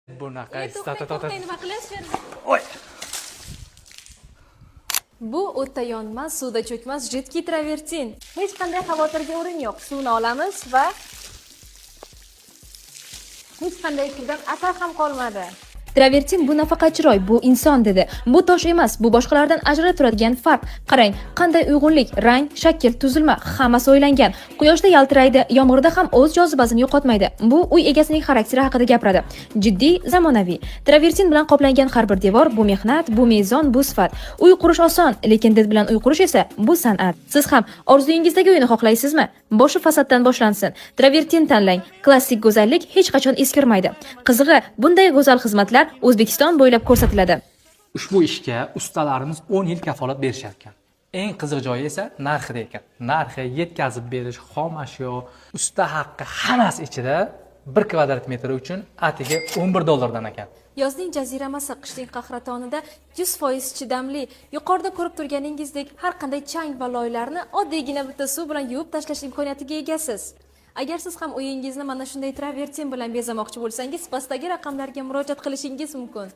Bunaqa. E, to'xtang, to'xtang, nima qilyapsiz? Oy. Bu o'tda yonmas, suvda cho'kmas жидкий travertin. Hech qanday xavotirga o'rin yo'q. Suvni olamiz va hech qanday kirdan asar ham qolmadi. Travertin bu nafaqat chiroy, bu inson dedi. Bu tosh emas, bu boshqalardan ajralib turadigan farq. Qarang, qanday uyg'unlik, rang, shakl, tuzilma hammasi o'ylangan. Quyoshda yaltiraydi, yomg'irda ham o'z jozibasini yo'qotmaydi. Bu uy egasining xarakteri haqida gapiradi. Jiddiy, zamonaviy. Travertin bilan qoplangan har bir devor bu mehnat, bu mezon, bu sifat. Uy qurish oson, lekin did bilan uy qurish esa bu san'at. Siz ham orzuyingizdagi uyni xohlaysizmi? Boshi fasaddan boshlansin. Travertin tanlang. Klassik go'zallik hech qachon eskirmaydi. Qizig'i, bunday go'zal xizmatlar O'zbekiston bo'ylab ko'rsatiladi. Ushbu ishga ustalarimiz 10 yil kafolat berishar ekan. Eng qiziq joyi esa narxida ekan. Narxi, yetkazib berish, xom ashyo, usta haqqi, hammasi ichida 1 kvadrat metr uchun atigi 11 dollardan ekan. Yozning jaziramasi, qishning qahratonida 100% chidamli. Yuqorida ko'rib turganingizdek, har qanday chang va loylarni oddiygina bitta suv bilan yuvib tashlash imkoniyatiga egasiz. Agar siz ham uyingizni mana shunday travertin bilan bezamoqchi bo'lsangiz, pastdagi raqamlarga murojaat qilishingiz mumkin.